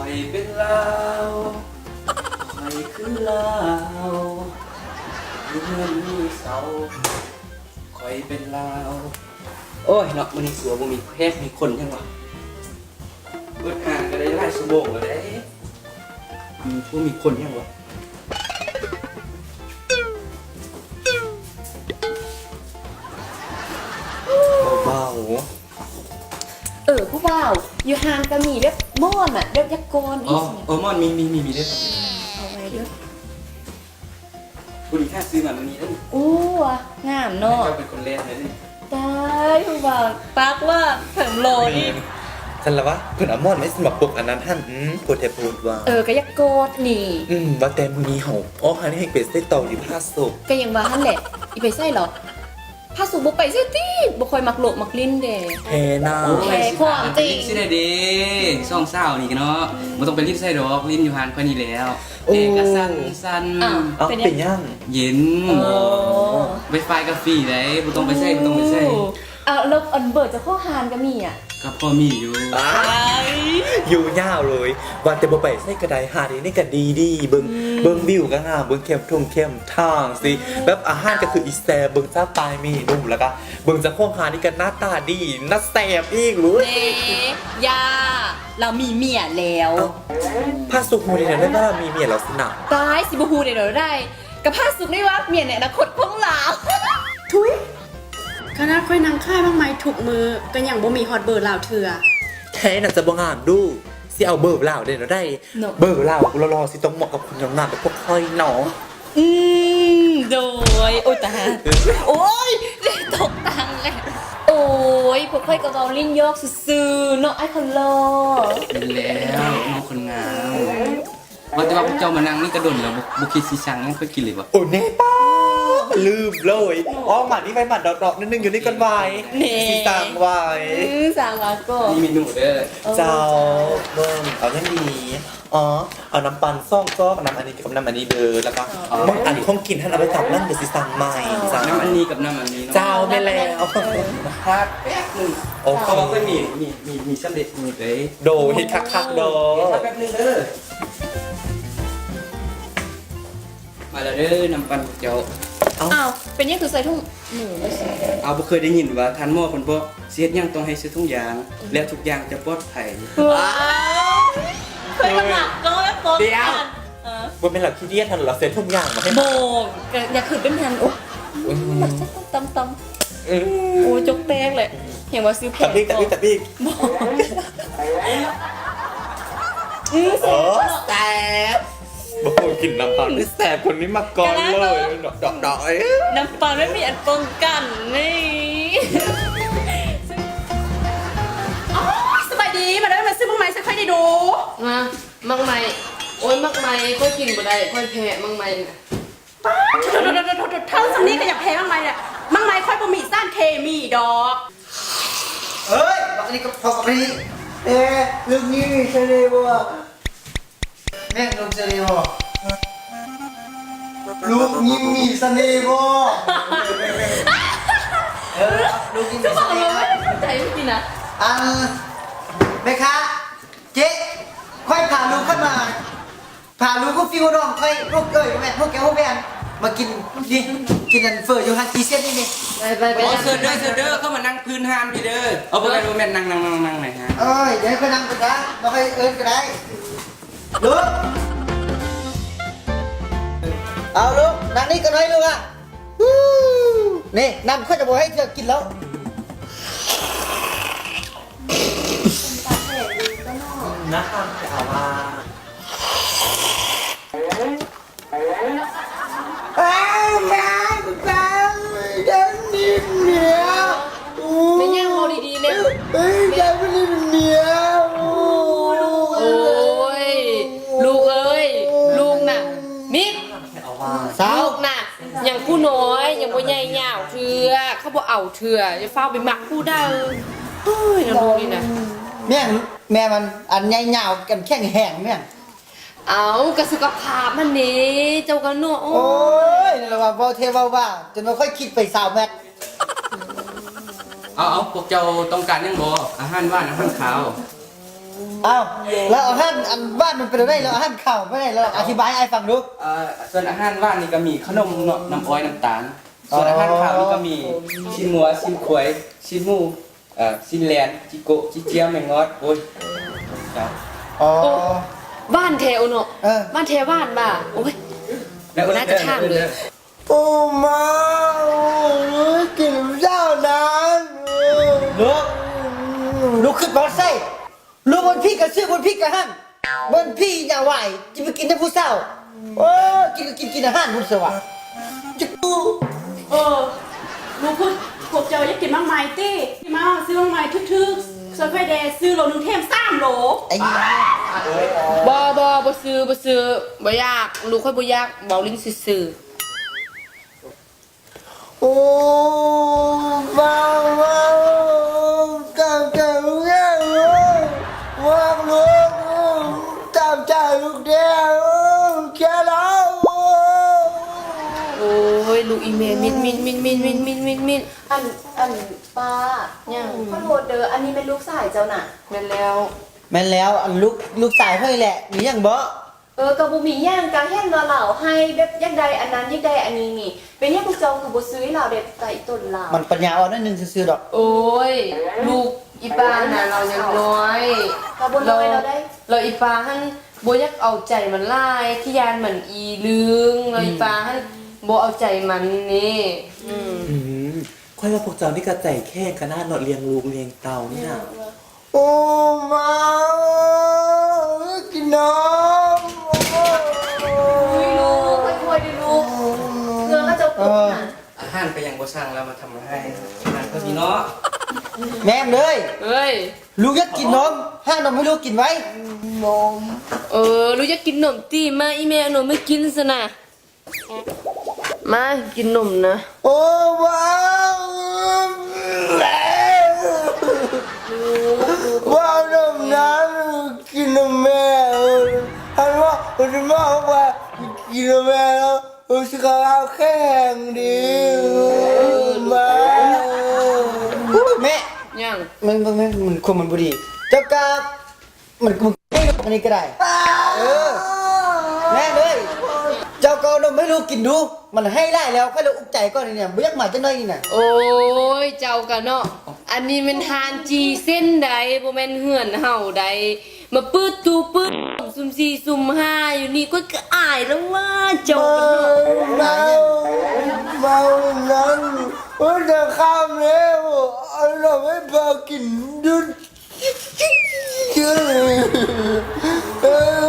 ຂ້ອຍເປັນລາວ ຂ້ອຍຄືລາວ ຢູ່ເຮືອນມີເສົາ ຂ້ອຍເປັນລາວ. ໂອ້ຍເນາະ ມື້ນີ້ຄືວ່າບໍ່ມີແຂກມີຄົນຫຍັງວະ. ເປີດຮ້ານກໍໄດ້ຫຼາຍຊົ່ວໂມງແລ້ວເດ້ ອືມ ບໍ່ມີຄົນຫຍັງວະ. ເບົາໆ. ເອີ ຜູ້ບ່າວ ຢູ່ຮ້ານກໍມີແບບໝອນນະ ແບບຢາກກອດ ອໍ ມີ ອໍ ໝອນ ມີ ມີ ມີ ມີເດີ້ ເອົາໄວ້ເດີ້. ຜູ້ດີຖ້າຊື້ມາມື້ນີ້ເດີ້. ໂອ້ ງາມເນາະ ເຈົ້າເປັນຄົນແລກເລີຍ. ຕາຍ ຜູ້ບ່າວ ປາກຫວານ ແຖມຫຼໍ່ອີກ. ຊັ້ນລະວະ ເພິ່ນເອົາໝອນມາໃຫ້ສະໝັກປົກອັນນັ້ນຫັ້ນ. ອືມ ໂພດແທ້ໂພດວ່າ. ເອີ ກໍຢາກກອດນີ້. ອືມ ວ່າແຕ່ມື້ນີ້ເຮົາອອກຮ້ານນີ້ ເຮົາໄປໃສຕໍ່ຢູ່ພະສຸກ? ກໍຍັງວ່າຫັ້ນແຫຼະ ຊິໄປໃສເລາະ? ພະສຸກບໍ່ໄປໃສຕິ ບໍ່ຄ່ອຍມັກໂລະມັກຫຼິ້ນເດ້. ແທ້ນະ ແທ້ຄວາມຈິງ. ຊິໄດ້ເດ້ ສອງສາວນີ້ເນາະ ບໍ່ຕ້ອງໄປຫຼິ້ນໃສດອກ ຫຼິ້ນຢູ່ຮ້ານຂ້ອຍນີ້ແລ້ວ. ໂອ້ ແອກະສັ່ນສັ່ນ. ອ້າວ ເປັນຫຍັງ? ເຢັນ. ໂອ້ ໄວຟາຍກະຟຣີໃດ໋ ບໍ່ຕ້ອງໄປໃສ ບໍ່ຕ້ອງໄປໃສ. ອ້າວ ແລ້ວອັນເບີເຈົ້າຂອງຮ້ານກໍມີອະ? ກໍພໍມີຢູ່. ຢູ່ຍາວເລີຍ ວ່າແຕ່ບໍ່ໄປໃສກໍໄດ້ ຮ້ານນີ້ກໍດີໆ ເບິ່ງ ເບິ່ງວິວກໍງາມ ເບິ່ງແຄມທົ່ງແຄມທາງຊິ ແບບອາຫານກໍຄືອີ່ແຊບ ເບິ່ງຈາກປ້າຍເມນູ ແລ້ວກໍເບິ່ງເຈົ້າຂອງຮ້ານນີ້ກໍໜ້າຕາດີ ໜ້າແຊບອີກ. ໂອ້ຍ ເນ ຢ່າ ລາວມີເມຍແລ້ວ. ພະສຸກຮູ້ໄດ້ແນວໃດວ່າມີເມຍແລ້ວຊິນະ? ຕາຍ ຊິບໍ່ຮູ້ໄດ້ແນວໃດ ກະພະສຸກນີ້ວ່າເມຍໃນອະນາຄົດຂອງລາວ. ທຸຍ ຂະໜາດຂ້ອຍນັ່ງຂາຍໝາກໄມ້ທຸກມື້ ກໍຍັງບໍ່ມີຮອດເບີລາວເທື່ອ. ແທ້ນະ ຈະບໍ່ງາມດູ ຊິເອົາເບີລາວໄດ້ແນວໃດ? ເບີລາວຫຼໍ່ໆ ຊິຕ້ອງເໝາະກັບຄົນງາມໆ ແບບພວກຂ້ອຍເນາະ. ອືມ ໂດຍ ໂອ້ຍ ຕາຍ ໂອ້ຍ ຕົກຕັງແລ້ວ. ໂອ້ຍ ພວກຂ້ອຍກໍເວົ້າຫຼິ້ນຢອກຊື່ໆ ເນາະ ອ້າຍຄົນຫຼໍ່. ແມ່ນແລ້ວ ນ້ອງຄົນງາມ. ວ່າແຕ່ວ່າພວກເຈົ້າມານັ່ງນີ້ກໍດົນແລ້ວ ບໍ່ ບໍ່ຄິດຊິສັ່ງຫຍັງຂ້ອຍກິນເລີຍບໍ່? ໂອ້ ແນ່ປ້າ ລືມເລີຍ. ອໍ ມານີ້ໄວ້ ມາເດາະໆ ໜ້ອຍໜຶ່ງຢູ່ນີ້ກ່ອນໄວ້ ຊິສັ່ງໄວ້. ອືມ ສັ່ງມາກ່ອນ ມີເມນູເດີ້. ເຈົ້າ ເບິ່ງ ເອົາຫຍັງດີ? ອໍ ເອົານ້ຳປັ່ນສອງຈອກ ນ້ຳອັນນີ້ກັບນ້ຳອັນນີ້ເດີ້ ແລ້ວກໍ ເບິ່ງອັນຂອງກິນຫັ້ນເອົາໄວ້ຕາມຫຼັງ ດຽວຊິສັ່ງໃໝ່. ເຈົ້າ ນ້ຳອັນນີ້ກັບນ້ຳອັນນີ້ເນາະ. ເຈົ້າ ແມ່ນແລ້ວ. ພັກແປັບໜຶ່ງ. ໂອເຄ ເພາະວ່າຂ້ອຍມີ ມີ ມີ ມີສຳເລັດຮູບເດ້. ໂດຍ ເຮັດຄັກໆ ເດີ. ຖ້າແປັບໜຶ່ງເດີ. ມາແລ້ວເດີ ນ້ຳປັ່ນພວກເຈົ້າ. ເອົ້າ ເອົ້າ ເປັນຫຍັງຄືໃສ່ຖົງມື? ເອົ້າ ບໍ່ເຄີຍໄດ້ຍິນວ່າທ່ານໝໍເພິ່ນບອກ ຊິເຮັດຫຍັງຕ້ອງໃຫ້ໃສ່ຖົງຢາງ ແລ້ວທຸກຢ່າງຈະປອດໄພ. ວ້າວ ເຄີຍຖະໜັດເນາະ ແບບປ້ອງກັນ. ດຽວ ເອີ ບໍ່ແມ່ນລາວຂີ້ດຽດຫັ້ນ ລາວໃສ່ຖົງຢາງມາໃຫ້. ບໍ່ ກໍຢ່າຂຶ້ນເປັນຫັ້ນ. ໂອ້ ອືມ ຕຳໆ ອືມ ໂອ້ ຈົກແຕກແຫຼະ. ຫຍັງວ່າຊື້ແພງ ຕັບອີກ ຕັບອີກ ຕັບອີກ. ບໍ່ ອືມ ໂອ້ ແຊບ. ບໍ່ເຄີຍກິນນ້ຳປັ່ນ ແຊບ ຄົນນີ້ມັກກ່ອນເລີຍ. ດອກໆ ເອີຍ ນ້ຳປັ່ນມັນມີອັນປ້ອງກັນນີ້. ໂອ້ຍ ສະບາຍດີ ມາເດີ ມາຊື້ໝາກໄມ້ໃຫ້ຂ້ອຍໄດ້ດູ. ມາ ໝາກໄມ້. ໂອ້ຍ ໝາກໄມ້ຂ້ອຍກິນບໍ່ໄດ້ ຂ້ອຍແພ້ໝາກໄມ້ນະ. ປ້າດ ເຖົ້າສ່ຳນີ້ກໍຢາກແພ້ໝາກໄມ້ແຫຼະ. ໝາກໄມ້ຂ້ອຍບໍ່ມີສານເຄມີດອກ. ເອີຍ ບັກອັນນີ້ກໍພໍກັບອັນນີ້. ເອີ ລູກນີ້ມີສະເໜ່ບໍ່? ແມ່ນລູກສະເໜ່ບໍ່? ລູກຍິ້ມມີສະເໜ່ບໍ່? ເອີ ລູກຍິ້ມມີສະເໜ່. ເອີ ເຂົ້າໃຈເມື່ອກີ້ນະ. ອັນ ແມ່ຄ້າ ເຈ້ ຂ້ອຍພາລູກຂ້ອຍມາ ພາລູກກູຟີງຫົວດອງຂ້ອຍ ລູກເອີຍ ບໍ່ແມ່ນ ຫົວແກ້ວຫົວແຫວນ ມາກິນນີ້ ກິນອັນເຝີຢູ່ຮ້ານຈີເຊັດນີ້ນີ້. ໄປໆໆ ເຊີນເດີ ເຊີນເດີ ເຂົ້າມານັ່ງພື້ນຮ້ານພີ້ເດີ. ເອົາ ບໍ່ແມ່ນ ບໍ່ແມ່ນ ນັ່ງ ນັ່ງ ນັ່ງ ນັ່ງໃນຮ້ານ. ໂອ້ຍ ດຽວໃຫ້ຂ້ອຍນັ່ງກ່ອນນະ ບໍ່ຄ່ອຍເອີ້ນກໍໄດ້. ລູກ ເອົາລູກ ນັ່ງນີ້ກໍໜ້ອຍລູກອະ. ນີ້ ນ້ຳຂ້ອຍຈະບໍ່ໃຫ້ເທື່ອກິນແລ້ວ. ແມ່ຍ່າງເວົ້າດີໆແມ່. ໂອ້ຍ ລູກເອີຍ ລູກນະ ມິກ ລູກນະ ຍັງຜູ້ນ້ອຍ ຍັງບໍ່ໃຫຍ່ຍາວເທື່ອ ເຂົາບໍ່ເອົາເທື່ອ ຢ່າຟ້າວໄປມັກຜູ້ໃດ. ເຮີ້ຍ ນ້ອງລູກນີ້ນະ ແມ່ນ ແມ່ມັນອັນໃຫຍ່ຍາວ ອັນແຂງແຮງແມ່ນ. ເອົ້າ ກະສຸຂະພາບຫັ້ນເດ ເຈົ້າກະເນາະ. ໂອ້ຍ ລະວ່າເວົ້າແທ້ເວົ້າວ່າ ຈົນວ່າຂ້ອຍຄິດໄປຊາວແມັດ. ເອົາໆ ພວກເຈົ້າຕ້ອງການຫຍັງບໍ່? ອາຫານຫວານ ອາຫານຄາວ. ອ້າວ ແລ້ວອາຫານອັນຫວານມັນເປັນແນວໃດ? ແລ້ວອາຫານຄາວເປັນແນວໃດ? ລອງອະທິບາຍໃຫ້ອ້າຍຟັງດູ. ເອີ ສ່ວນອາຫານຫວານນີ້ກໍມີຂະໜົມເນາະ ນ້ຳອ້ອຍ ນ້ຳຕານ. ສ່ວນອາຫານຄາວນີ້ກໍມີ ຊີ້ນງົວ ຊີ້ນຄວາຍ ຊີ້ນໝູ ເອີ ຊີ້ນແລນ ຈີໂກະ ຈີ້ເຈ້ຍ ແມງງອດ. ໂອ້ຍ ອໍ ໂອ້ ຫວານແທ້ເນາະ. ເອີ ຫວານແທ້ຫວານວ່າ. ໂອ້ຍ ໜ້າຈະຖາມເລີຍ. ໂອ້ ມາ ໂອ້ຍ ກິນເຊົ້ານານ. ລູກ ລູກຂຶ້ນມາໃສ? ລູກ ວັນພີດກໍຊື້ ວັນພີດກໍຫັ້ນ ວັນພີດຫຍັງຫວາຍ ຈະໄປກິນນຳຜູ້ສາວ. ໂອ້ ກິນກໍກິນ ກິນອາຫານພຸ້ນຊະຫວາ. ຈະກູ ເອີ ລູກພຸ້ນ ພວກເຈົ້າຢາກກິນໝາກໄມ້ຕິ? ມາຊື້ໝາກໄມ້ຖືກໆ ຊ່ວຍຂ້ອຍແດ່ ຊື້ໂລໜຶ່ງແຖມສາມໂລ. ບໍ່ ບໍ່ ບໍ່ຊື້ ບໍ່ຊື້ ບໍ່ຢາກ ລູກຂ້ອຍບໍ່ຢາກ ເວົ້າຫຼິ້ນຊື່ໆ. ໂອ້ ມາ ມາ ຕາມໃຈລູກແດ່ເດີ ມາລູກ ຕາມໃຈລູກແດ່ເດີ ແຄ່ນັ້ນ. ໂອ້ຍ ລູກອີ່ແມ່ມິດ ມິດ ມິດ ມິດ. ອັນ ອັນ ປ້າ ຫຍັງ? ຂໍໂທດເດີ ອັນນີ້ແມ່ນລູກຊາຍເຈົ້ານະ? ແມ່ນແລ້ວ ແມ່ນແລ້ວ ອັນ ລູກ ລູກຊາຍຂ້ອຍແຫຼະ. ມີຫຍັງບໍ? ເອີ ກໍບໍ່ມີຫຍັງ ກໍເຫັນວ່າລາວໄຫ້ແບບຢາກໄດ້ອັນນັ້ນ ຢາກໄດ້ອັນນີ້ນີ້ ເປັນຫຍັງພວກເຈົ້າຄືບໍ່ຊື້ໃຫ້ລາວໄດ້ໃຕ້ຕົນລາວ? ມັນປັນຍາອ່ອນໜ້ອຍໜຶ່ງຊື່ໆດອກ. ໂອ້ຍ ລູກອີ່ປ້ານະ ລາວຍັງນ້ອຍ ລາວບໍ່ນ້ອຍແລ້ວໃດ໋. ແລ້ວອີ່ປ້າຫັ້ນບໍ່ຢາກເອົາໃຈມັນຫຼາຍ ຂີ້ຢ້ານມັນອີລຶງ ແລ້ວອີ່ປ້າຫັ້ນບໍ່ເອົາໃຈມັນເດ້. ອືມ ອືມ ຂ້ອຍວ່າພວກເຈົ້ານີ້ກໍໃຈແຂງຂະໜາດເນາະ ລ້ຽງລູກລ້ຽງເຕົ້ານີ້ນະ. ໂອ້ ມາ ກິນນ້ຳ. ອຸ້ຍ ລູກ ຄ່ອຍໆເດີລູກ ເພື່ອເຂົາເຈົ້າກົບນະ. ອາຫານກໍຍັງບໍ່ສັ່ງແລ້ວມາທຳຮ້າຍອາຫານເພິ່ນນີ້ເນາະ. ແມ່ເອີຍ ເອີຍ ລູກຢາກກິນນົມ ຫານົມໃຫ້ລູກກິນໄວ. ນົມ ເອີ ລູກຢາກກິນນົມຕິ ມາ ອີ່ແມ່ເອົານົມໃຫ້ກິນຊັ້ນນະ. ມາກິນນົມນະ. ໂອ້ ວ້າວ ວ້າວ ນົມນັ້ນ ກິນນົມແມ່. ເອີ ຫັ້ນວ່າ ເພິ່ນເວົ້າວ່າກິນນົມແມ່ແລ້ວ ເອີ ສຸຂະພາບແຂງແຮງດີ. ເອີ ມາ ແມ່ ຫຍັງ? ມັນ ມັນ ມັນ ມັນ ຄວາມມັນບໍ່ດີ ເຈົ້າກະ ມັນ ມັນ ອັນນີ້ກໍໄດ້. ເອີ ແມ່ເອີຍ ເຈົ້າກໍເອົານົມໃຫ້ລູກກິນດູ ມັນໄຫ້ຫຼາຍແລ້ວ ຂ້ອຍລະອຸກໃຈກ່ອນນີ້ນະ ບໍ່ຢາກມາຈັກໜ້ອຍນີ້ນະ. ໂອ້ຍ ເຈົ້າກະເນາະ ອັນນີ້ແມ່ນຮ້ານຈີ່ເຊັນໃດ໋ ບໍ່ແມ່ນເຮືອນເຮົາໃດ໋ ມາປືດຕູປືດຕຸ່ມ ສຸ່ມສີ່ສຸ່ມຫ້າຢູ່ນີ້ ຂ້ອຍກໍອາຍແລ້ວວ່າ ເຈົ້າກະເນາະ. ເມົາ ເມົານັ້ນ ໂອ້ຍ ຈະຄ່ຳແລ້ວ ເອົານ້ຳໃຫ້ປາກິນດຸ. ເອີ ເ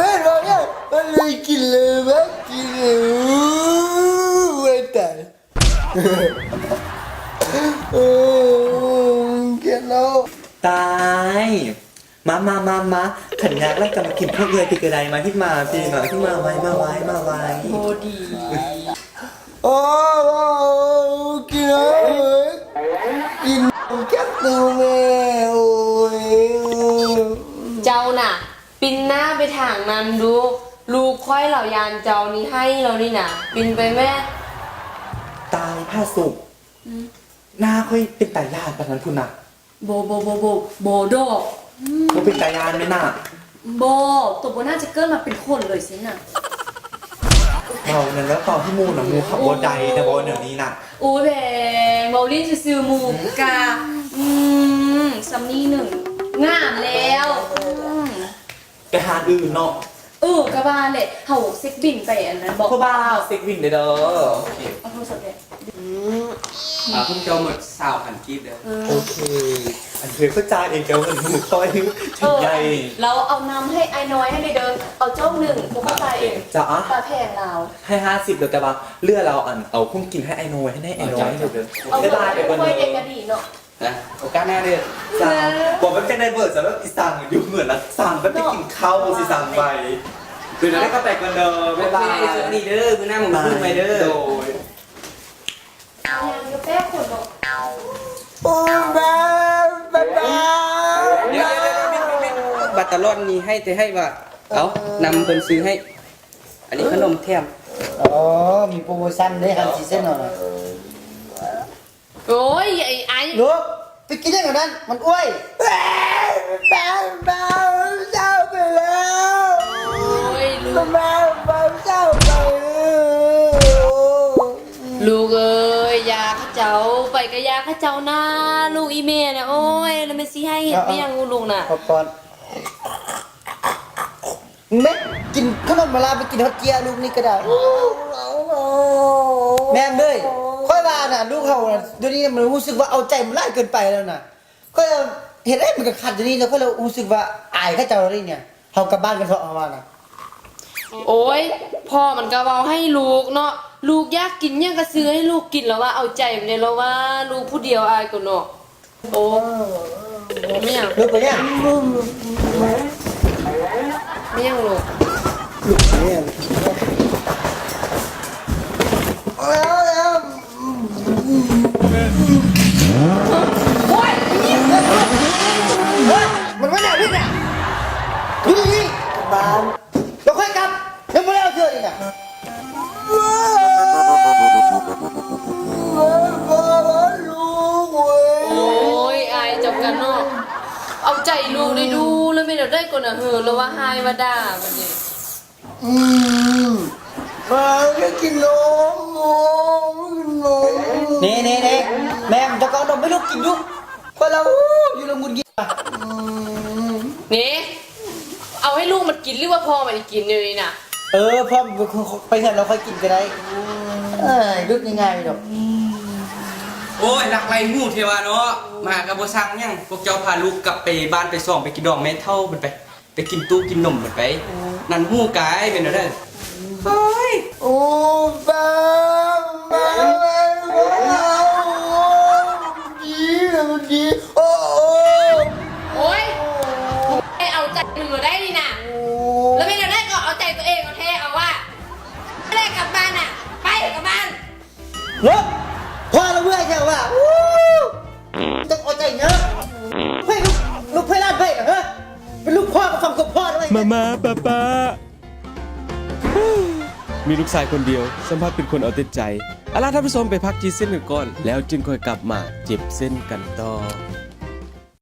ຫັນບໍ່ເນຍ ມັນເລີຍກິນເລີຍມາກິນເລີຍ ໂອ້ຍ ຕາຍ ໂອ້ຍ ກຽດເນາະ. ຕາຍ ມາ ມາ ມາ ມາ ຄັນຢາກແລ້ວກໍມາກິນພວກເອື້ອຍພີ້ກໍໄດ້ ມາ ຮີບມາພີ້ ມາ ຮີບມາໄວ ມາໄວ ມາໄວ. ບໍ່ດີ. ໂອ້ ກິນເອີຍ ກິນຈັກໜຶ່ງແມ່ ໂອ້ຍ. ເຈົ້ານະ ປິ່ນໜ້າໄປທາງນັ້ນດູ ລູກຂ້ອຍລາວຢ້ານເຈົ້ານີ້ໄຫ້ແລ້ວນີ້ນະ ປິ່ນໄປແມ່. ຕາຍພະສຸກ ອືມ ໜ້າຂ້ອຍເປັນຕາຢ້ານປານນັ້ນພຸ້ນນະ. ບໍ່ ບໍ່ ບໍ່ ບໍ່ ບໍ່ດອກ ບໍ່ເປັນຕາຢ້ານແມ່ນນະ. ບໍ່ ໂຕບໍ່ໜ້າຈະເກີດມາເປັນຄົນເລີຍຊີ້ນະ. ເວົ້ານັ້ນແລ້ວເວົ້າໃຫ້ໝູ່ນະ ໝູ່ເຂົາບໍ່ໄດ້ນະ ເວົ້າແນວນີ້ນະ. ໂອ້ຍ ແບງ ເວົ້າຫຼິ້ນຊື່ໆ ໝູ່ກະ ອືມ ສ່ຳນີ້ໜຶ່ງ ງາມແລ້ວ. ອືມ ໄປຮ້ານອື່ນເນາະ. ເອີ ກະວ່າແຫຼະ ເຮົາເຊັກບິນໄປອັນນັ້ນບໍ? ເພາະວ່າເຊັກບິນເດີ. ໂອເຄ ເອົາໂທລະສັບແດ່. ອືມ ອ່າ ພວກເຈົ້າໝົດຊາວພັນກີບເດີ. ເອີ ໂອເຄ ອັນເພິ່ນກໍຈ່າຍເອງ ແຕ່ວ່າເງິນໝູ່ຂ້ອຍຖືກໃຫຍ່. ເອີ ລາວເອົານ້ຳໃຫ້ອ້າຍນ້ອຍຫັ້ນເດີ ເອົາໂຈກໜຶ່ງ ພວກຂ້ອຍຈ່າຍເອງ. ຈ້າ ຕາແພງລາວ ໃຫ້ຫ້າສິບເດີ ແຕ່ວ່າເຫຼືອລາວ ອັນ ເອົາຂອງກິນໃຫ້ອ້າຍນ້ອຍ ໃຫ້ອ້າຍນ້ອຍເດີ. ບາຍບາຍ ໄປກ່ອນເດີ. ນະ ໂອກາດໜ້າເດີ. ຈ້າ ເອີ ບໍ່ແມ່ນຈັ່ງໃດເບີ ສຳລັບອີ່ສັງຢູ່ເໝືອນລະ ສັ່ງແບບໄປກິນເຂົ້າຊິສັ່ງໄປ. ເດີ ໄດ້ກໍໄປກ່ອນເດີ ບາຍບາຍ. ໂອເຄ ໂຊກດີເດີ ມື້ໜ້າມາເບິ່ງໃໝ່ເດີ. ໂດຍ ໂອ້ຍ ບາຍບາຍ. ດຽວໆໆ ບິດໆໆ ບັດຕະຫຼອດນີ້ໃຫ້ແຕ່ໃຫ້ວ່າ ເອົາ ນຳເພິ່ນຊື້ໃຫ້ ອັນນີ້ຂະໜົມແຖມ. ອໍ ມີໂປຣໂມຊັນເດ້ ຫັ້ນຊິເຊັນເອົານະ. ໂອ້ຍ ໄອ້ ໄອ້ ລູກ ໄປກິນຫຍັງອັນນັ້ນ ມັນອ້ວຍ. ເຈົ້ານາ ລູກອີ່ແມ່ນະ ໂອ້ຍ ແລ້ວແມ່ນຊິໃຫ້ເຮັດ ເອົາ ຫຍັງລູກນະ? ເອົາ ເອົາປ້ອນ. ແມ່ນກິນຂະໜົມມາລາ ໄປກິນຮອດເຈ້ຍລູກນີ້ກໍໄດ້. ແມ່ນເລີຍ ຂ້ອຍວ່ານະ ລູກເຮົານະ ດຽວນີ້ມັນຮູ້ສຶກວ່າເອົາໃຈມັນຫຼາຍເກີນໄປແລ້ວນະ. ຂ້ອຍເຮັດໃດມັນກໍຂັດຢູ່ນີ້ ແລ້ວຂ້ອຍລະຮູ້ສຶກວ່າອາຍເຂົາເຈົ້າເລີຍນີ້. ເຮົາກັບບ້ານກັນເຖາະ ເຮົາວ່ານະ. ໂອ້ຍ ພໍ່ມັນກໍເວົ້າໃຫ້ລູກເນາະ ລູກຢາກກິນຫຍັງກໍຊື້ໃຫ້ລູກກິນ ລາວວ່າເອົາໃຈມັນເດ້ ລາວວ່າລູກຜູ້ດຽວອາຍກໍເນາະ. ໂອ້ ແມ່ນຫຍັງ? ລູກເປັນຫຍັງ? ແມ່ນຫຍັງລູກ? ລູກເປັນຫຍັງ? ໂອ້ຍ ມັນວ່າແນວນີ້ນະ ຢູ່ນີ້ ບ້ານ ແລ້ວຄ່ອຍກັບ ຍັງບໍ່ໄດ້ເອົາເທື່ອນີ້ນະ. ໂອ້ຍ ອາຍເຈົ້າກັນເນາະ ເອົາໃຈລູກໄດ້ດູ ລະແມ່ນແນວໃດກໍນະເຮີ ລະວ່າຮ້າຍວ່າດ່າບັດນີ້. ອືມ ມາ ຢາກກິນນົມ ໂອ້ ກິນນົມ. ນີ້ໆໆ ແມ່ ເຈົ້າກໍເອົານົມໃຫ້ລູກກິນດູ. ຂ້ອຍລະ ໂອ້ ຢູ່ລະໝຸດຫງິດ. ອືມ ນີ້ ເອົາໃຫ້ລູກມັນກິນ ຫຼືວ່າພໍ່ມັນກິນຢູ່ນີ້ນະ? ເອີ ພໍ່ໄປເຮືອນລາວຄ່ອຍກິນກໍໄດ້. ເອີ ດູດງ່າຍໆດອກ. ໂອ້ຍ ລັກໄລ່ໝູ່ແທ້ວ່າເນາະ ໝາກໍບໍ່ສັ່ງຫຍັງ. ພວກເຈົ້າພາລູກກັບໄປບ້ານໄປຊ່ອງ ໄປກິນດອງແມ່ເຖົ້າເພິ່ນໄປ. ໄປກິນຕູ້ກິນນົມເພິ່ນໄປ. ໂອ້ ນັ້ນຫູກາຍເປັນແນວໃດ? ໂອ້ຍ ໂອ້ ປ້າ ປ້າ ດີ ດີ ໂອ້ ໂອ້ ໂອ້ຍ ໄດ້ເອົາໃຈມັນບໍ່ໄດ້ນີ້ນະ. ໂອ້ ລະແມ່ນແນວໃດກໍເອົາໃຈຕົວເອງເອົາແທ້ ເອົາວ່າ ແລ້ວກັບບ້ານນະ ໄປກັບບ້ານ. ເນາະ ພໍລະເມື່ອຍແທ້ວ່າ ຈັ່ງເອົາໃຈເນາະ. ເພິ່ນລູກ ລູກເພິ່ນຫຼານໃຜນະ ເຮີ ເປັນລູກພໍ່ກໍຟັງຄວາມພໍ່ດ້ວຍ. ມາມາ ປ້າ ປ້າ ມີລູກຊາຍຄົນດຽວ ສຳພັດເປັນຄົນເອົາແຕ່ໃຈ. ເອົາລະ ທ່ານຜູ້ຊົມ ໄປພັກຈີດເສັ້ນກັນກ່ອນ ແລ້ວຈຶ່ງຄ່ອຍກັບມາເຈັບເສັ້ນກັນຕໍ່.